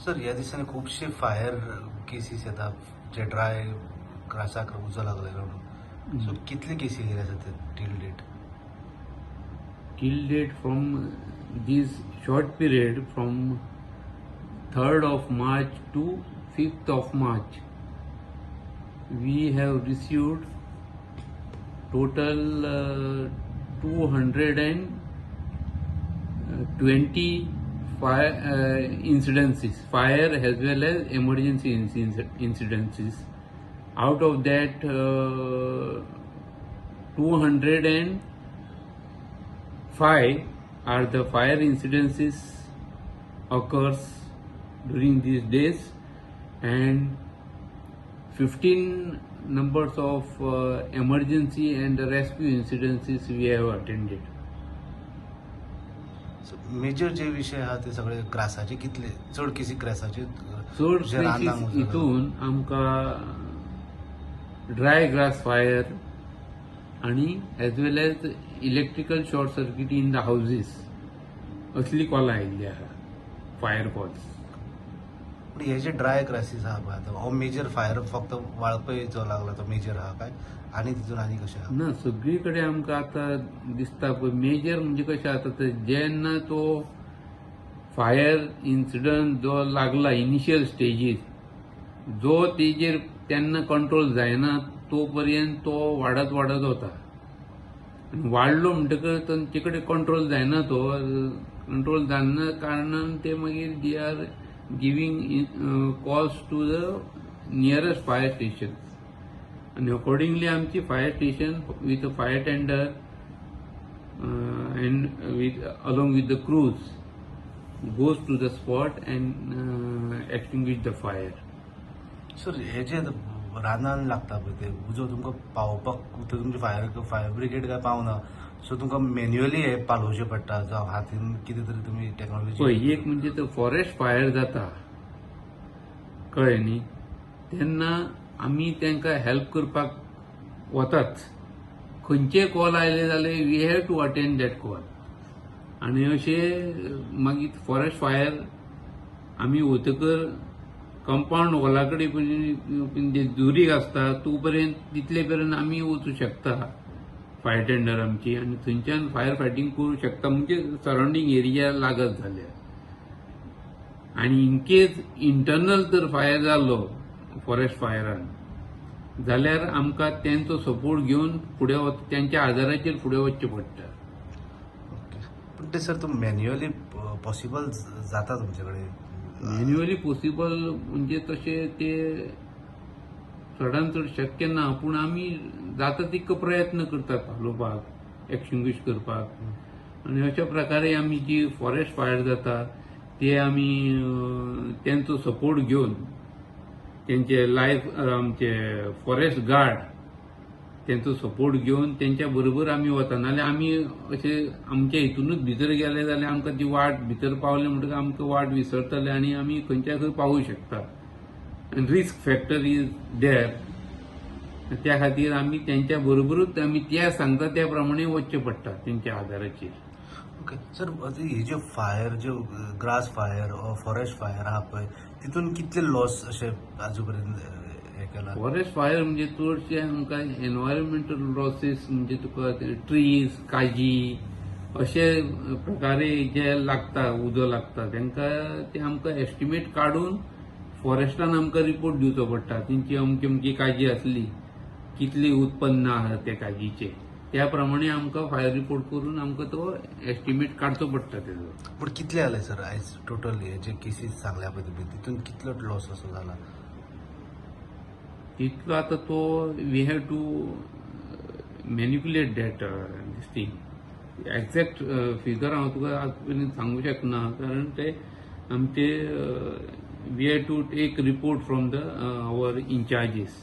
Sir, ह्या दिसांनी खुबशे फायर केसीस येता जे ड्राय ग्रासाक उजो लागलेलो म्हणून. सो कितले केसी येयले आसा ते till date? Till date, from this short period, from 3rd of March to 5th of March, we have received total 220 fire incidences, fire as well as emergency incidences. Out of that, 205 are the fire incidences occurs during these days and 15 numbers of emergency and rescue incidences we have attended. So major जे विशय आहा ते सगळे ग्रासाचे. कितले चड केसी ग्रासाचे? चड जे रानांक cases उजो लागला. हितून आमकां ड्राय ग्रास फायर आणि as well as electrical short circuit in the houses असली कॉलां आयिल्ली आहा, फायर कॉल्स. पूण हे जे ड्राय ग्रासीस आहा पळय, आतां हो मेजर फायर फक्त वाळपयचो लागला तो मेजर आहा काय आनी तितून आनी कशें आहा? ना, सगळी कडेन आमकां आतां दिसता पळय. मेजर म्हणजे कशें आतां ते जेन्ना तो फायर इन्सिडंट जो लागला, इनिशियल स्टेजीस जो तेजेर तेन्ना कंट्रोल जायना तो पर्यंत तो वाडत वाडत वता आनी वाडलो म्हणटकर तांचे कडेन कंट्रोल जायना. तो कंट्रोल जायना कारणान ते मागीर they are giving calls to the nearest fire station आणि अकॉर्डिंगली आमची fire station with a fire tender and with along with the crews goes to the spot and extinguish the fire. Sir, हे जे रानान लागता पळय ते उजो तुमकां पावोवपाक थंय तुमचे फायर ब्रिगेड काय पावना, सो तुमकां मॅन्युअली हे पालोवचें पडटा जावं हातीन कितें तरी तुमी टॅक्नॉलॉजी? पळय, एक म्हणजे तो फॉरेस्ट फायर जाता, कळ्ळें न्ही, तेन्ना आमी तांकां हेल्प करपाक वताच. खंयचे कॉल आयले जाल्यार we have to attend that call. आनी अशें मागीर फॉरेस्ट फायर आमी वतकर कंपावंड वॉला कडेन जे दुरीग आसता तो पर्यंत, तितले पर्यंत आमी वचूं शकता फायर टेंडर आमची आनी थंयच्यान फायर फायटींग करूं शकता, म्हणजे सरावंडींग एरिया लागत जाल्यार. आनी इनकेस इंटरनल जर फायर जालो फॉरेस्ट फायरान जाल्यार आमकां तेंचो सपोर्ट घेवन फुडें तेंच्या आदाराचेर फुडें वचचें पडटा. ओके, पूण ते सर, तुम मॅन्युअली पॉसिबल जाता तुमचे कडेन? मॅन्युअली पॉसिबल म्हणजे तशें ते चडान चड शक्य ना, पूण आमी जाता तितको प्रयत्न करतात पालोवपाक, एक्सटिंग्विश करपाक. आनी अशा प्रकारे आमी जी फॉरेस्ट फायर जाता ते आमी तेंचो सपोर्ट घेवन, तेंचे लायफ आमचे फॉरेस्ट गार्ड तेंचो सपोर्ट घेवन तेंच्या बरोबर आमी वता. नाजाल्यार आमी अशे आमच्या हितूनच भितर गेले जाल्यार आमकां ती वाट, भितर पावले म्हणटकच आमकां वाट विसरतले आनी आमी खंयच्या खंय पावूं शकता आनी रिस्क फॅक्टर is there. त्या खातीर आमी तेंच्या बरोबरूच, आमी ते सांगता त्या प्रमाणे वचचें पडटा तेंच्या आदाराचेर. ओके सर, आता ही ज्यो फायर, ज्यो ग्रास फायर, फॉरेस्ट फायर आहा पळय, तितून कितले लॉस अशे आजू पर्यंत हे केला? फॉरेस्ट फायर म्हणजे चडशे आमकां एनवायरमेंटल लॉसीस, म्हणजे तुका ट्रीज, काजी अशे प्रकारे जे लागता, उजो लागता तांकां, ते आमकां एस्टिमेट काडून फॉरेस्टान आमकां रिपोर्ट दिवचो पडटा. तेंची अमकी अमकी काजी आसली, कितली उत्पन्न आहा त्या काजीचे, त्या प्रमाणे आमकां फायर रिपोर्ट करून आमकां तो एस्टिमेट काडचो पडटा तेजो. पूण कितले आले सर आयज टोटल, हे जे केसीस सांगल्या पळय तुमी, तितून कितलो लॉस असो जाला? तितलो आतां तो we have to manipulate that this thing. Exact figure हांव तुका आज पर्यंत सांगू शकना, कारण ते आमचे we have to take report from the our incharges.